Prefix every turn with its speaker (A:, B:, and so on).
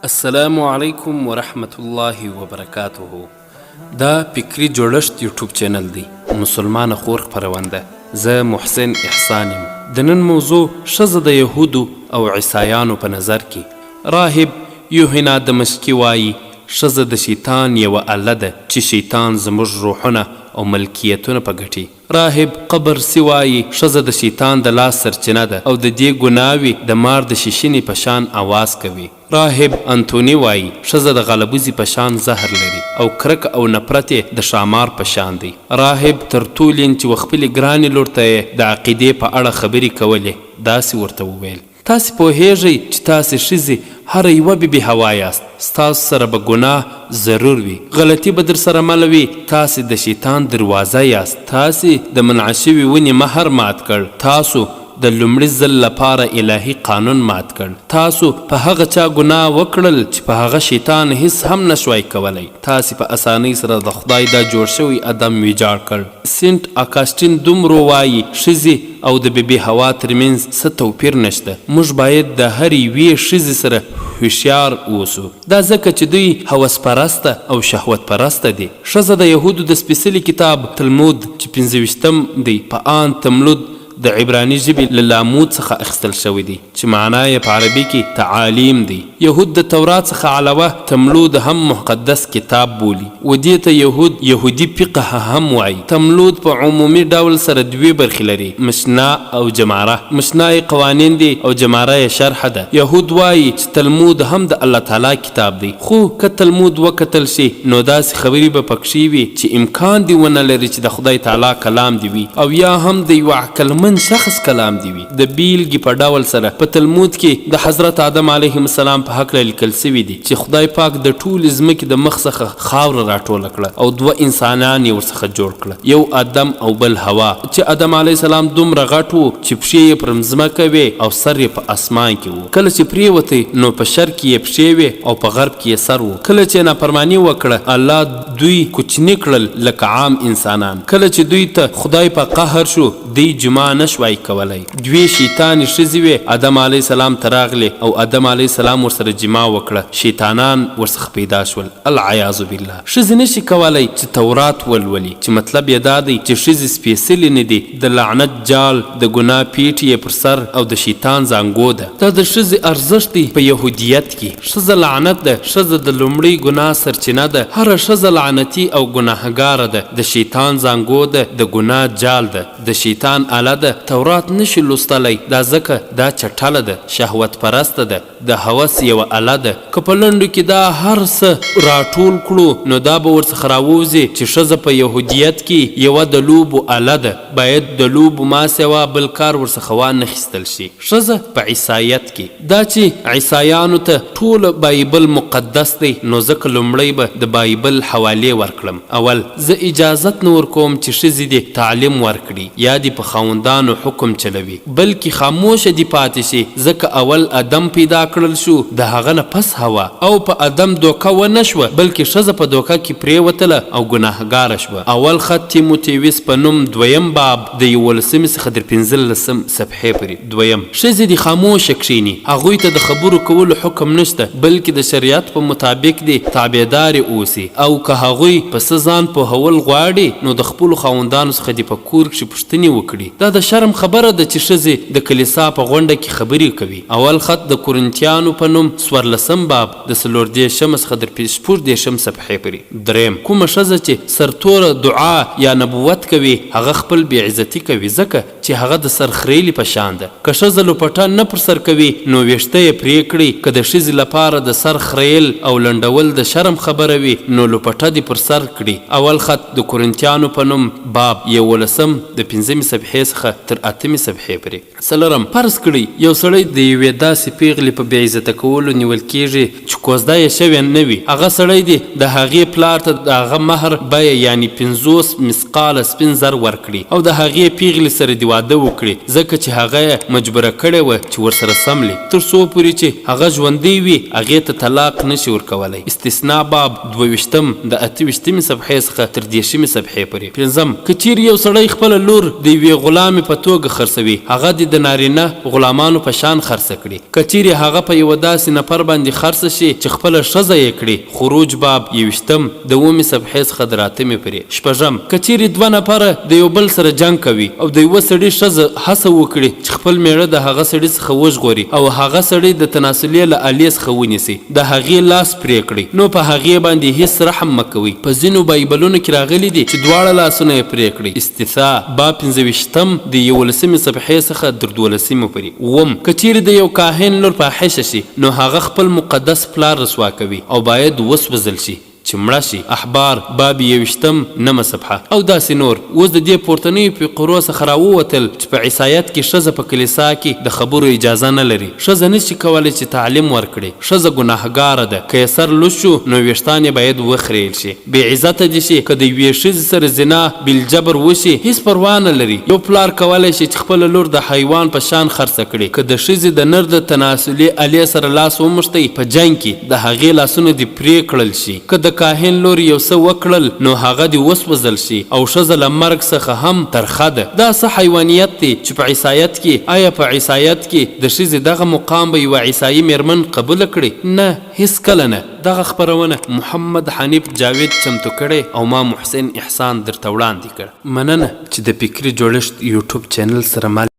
A: السلام علیکم ورحمة الله وبرکاته دا فکري جوړښت یوټیوب چینل دی مسلمانه خور خپرونده زه محسن احسان یم د نن موضوع ښځه د یهودو او عیسایانو په نظر کې راهب یوحنا دمشقي وایي ښځه د شیطان یوه اله ده چې شیطان زموږ روحونه او ملکیتونه په ګټي راهب قبرصي وايي، ښځه د شیطان د لاس سرچینه ده او د دې ګناوې د مار د شیشنې په شان اواز کوي. راهب انتوني وايي، ښځه د غلبوزي په شان زهر لري او کرکه او نفرت یې د ښامار په شان دی. راهب ترتولین چې وخپلې ګرانې لور ته یې د عقیدې په اړه خبرې کولې، داسې ورته وویل. تاسې پوهېږئ چې تاسې ښځې هره یوه بي بي حوا یاست، ستاسو سره به ګناه ضرور وي، غلطي به درسره مله وي، تاسې د شیطان دروازه یاست، تاسې د منع شوي ونې مهر مات کړ، تاسو د لومړي ځل لپاره الهي قانون مات کړ، تاسو په هغه چا ګناه وکړل چې په هغه شیطان هیڅ هم نه شوای کولی، تاسې په اسانۍ سره د خدای دا جوړ شوی ادم ویجاړ کړ. سینټ اکاسټین دومرو وايي، ښځې او د بي بي حوا ترمنځ څه توپیر نشته، موږ باید د هرې یوې ښځې سره هوښیار اوسو، دا ځکه چې دوی هوس پرسته او شهوت پرسته دي. ښځه د یهودو د سپېڅلي کتاب تلمود چې پنځه ویشتم دی په آند تملود د عبراني ژبې له لامود څخه اخیستل شوی دی. چې معنا یې په عربي کې تعالیم دی. یهود د تورات څخه علاوه تملود هم مقدس کتاب بولي و دې ته یهود یهودي فقه هم وايي. تملود په عمومي ډول سره دوې برخې لري، مشنا او جماره. مشنا یې قوانین دي او جماره یې شرح ده. یهود وايي چې تلمود هم د الله تعالی کتاب دی خو که تلمود وکتل شي نو داسې خبرې به پکښې وي چې امکان دې ونه لري چې د خدای تعالی کلام دې وي او یا هم د یوه عقلمن شخص کلام دې وي. د بیلګې په ډول سره په تلمود کې د حضرت آدم علیهم السلام په هکله لیکل شوي دي چې خدای پاک د ټولې ځمکې د مخ څخه خاوره راټوله کړه او دوه انسانان یې ورڅخه جوړ کړه یو آدم او بل حوا چې آدم علیه السلام دومره غټ وو چې پښې یې پر مځمکه وې او سر یې په اسمان کې وو کله چې پریوتی نو په شرق کې یې پښې وې او په غرب کې یې سر وو کله چې یې نافرماني وکړه الله دوی کوچني کړل لکه عام انسانان کله چې دوی ته خدای په قهر شو دوی جماع نه شوای کولای. دوې شیطانې ښځې وې، آدم علیه السلام ته راغلې او آدم علیه السلام ورسره جماع وکړه، شیطانان ورڅخه پیدا شول. العیاذ بالله. ښځې نه شي کولای چې تورات ولولي، چې مطلب یې دا دی چې ښځې سپېڅلې نه دي، د لعنت جال، د ګناه پېټی یې پر سر او د شیطان زانګو ده. دا د ښځې ارزښت دی په یهودیت کې. ښځه لعنت ده، ښځه د لومړۍ ګناه سرچینه ده، هره ښځه لعنتي او ګناهګاره ده، د شیطان زانګو ده، د ګناه جال ده، د شیطان اله ده، تورات نه شي لوستلی، دا ځکه دا چټله ده، شهوت پرسته ده، د هوس یوه اله ده، که په لنډو کې دا هر څه راټول کړو نو دا به ورڅخه راووځي چې ښځه په یهودیت کې یوه د لوبو اله ده، باید د لوبو ما سوا بل کار ورڅخه وانخیستل شي. ښځه په عیسایت کې. دا چې عیسایانو ته ټوله بایبل مقدس دی نو ځکه لومړی به د بایبل حوالې ورکړم. اول، زه اجازت نه ورکوم چې ښځې دې تعلیم ورکړي یا دې په خاوندانو حکم چلوي بلکې خاموشه دې پاتې شي ځکه اول ادم پیدا کړل شو د هغه نه پس حوا او په ادم دوکه ونه شوه بلکې ښځه په دوکه کې پرېوتله او ګناهګاره شوه. اول خط تیموتیوس په نوم دویم باب د یوولسمې څخه تر پنځلسم صفحې پورې. دویم، ښځې دې خاموشه کښېني، هغوی ته د خبرو کولو حکم نشته، بلکې د شریعت په مطابق دې تابعدارې اوسي او که هغوی په څه ځان پوهول غواړي نو د خپلو خاوندانو څخه دې په کور کښې پوښتنې وکړي. دا د شرم خبره ده چې ښځې د کلیسا په غونډه کې خبرې کوي. اول خط د کورنتیانو په نوم څوارلسم باب د څلوردېرشم څخه تر شپږدېرشم صفحې پورې. درېیم، کومه ښځه چې سرتوره دعا یا نبوت کوي هغه خپل بې عزتي کوي ځکه چې هغه د سر خرېلي په شان ده. که ښځه لوپټه نه پر سر کوي، نو وېښته یې پرې کړي، که د ښځې لپاره د سر خرېل او لنډول د شرم خبره وي، نو لوپټه دې پر سر کړي. اول خط د کورنتیانو په نوم، باب یوولسم، د پنځمې صفحې څخه تر اتمې صفحې پورې. څلورم، فرض کړئ، یو سړی د یوې داسې پېغلې په بې عزته کولو نیول کېږي چې کوزده یې شوې نه وي، هغه سړی دې د هغې پلار ته د هغه مهر بیه یعنې 50 مثقاله سپین زر ورکړي او د هغې پېغلې سره دې واده وکړي، ځکه چې هغه یې مجبوره کړې وه چې ورسره څملي، تر څو پورې چې هغه ژوندۍ وي هغې ته طلاق نه شي ورکولی. استثناء باب دوه ویشتم د اته ویشتمې صفحې څخه تر دېرشمې صفحې پورې. پنځم، که چېرې یو سړی خپله لور د یوې غلامې غلامې په توګه خرڅوي، هغه دې د نارینه غلامانو په شان خرڅه کړي. که چیرې هغه په یوه داسې نفر باندې خرڅه شي چې خپله ښځه یې کړي، خروج باب یوویشتم، د اوومې صفحې څخه تر اتمې پورې. شپږم، که چیرې دوه نفره د یو بل سره جنګ کوي او د یوه سړي ښځه هڅه وکړي چې خپل مېړه د هغه سړي څخه وژغوري او هغه سړی د تناسلې له آلې څخه ونیسي، د هغې لاس پرې کړئ، نو په هغې باندې هیڅ رحم مه کوئ. په ځینو بایبلونو کې راغلي دي چې دواړه لاسونه یې پرې کړئ، استثاء، باب پنځه ویشتم، د یولسمې صفحې څخه تر دولسمې پورې. اووم، که چیرې د یو کاهن لور فاحشه شي، نو هغه خپل مقدس پلار رسوا کوي او باید وسوځل شي. چې مړه شي، احبار، باب یوویشتم، نهمه صفحه، او داسې نور. اوس د دې پورتنیو فقرو څخه راووتل چې په عیسایت کې ښځه په کلیسا کې د خبرو اجازه نه لري، ښځه نه شي کولی چې تعلیم ورکړي، ښځه ګناهګاره ده، که یې سر لوڅ شو نو ویښتان یې باید وخریل شي، بې عزته دې شي، که د یوې ښځې سره زنا بالجبر وشي هیڅ پروا نه لري، یو پلار کولی شي چې خپله لور د حیوان په شان خرڅه کړي، که د ښځې د نر د تناسلي الې سره لاس وموښتی په جنګ کې د هغې لاسونه دې پرې کړل شي، که د کاهن لور یو څه وکړل نو هغه دې وسوځل شي او ښځه له مرګ څخه هم ترخه ده. دا څه حیوانیت دی چې په عیسایت کې، آیا په عیسایت کې د ښځې دغه مقام به یوه عیسایي میرمن قبوله کړي؟ نه، هیڅکله نه. دغه خپرونه محمد حنیف جاوید چمتو کړې او ما محسن احسان درته وړاندې کړه. مننه چې د فکري جوړښت یوټیوب چینل سره مل.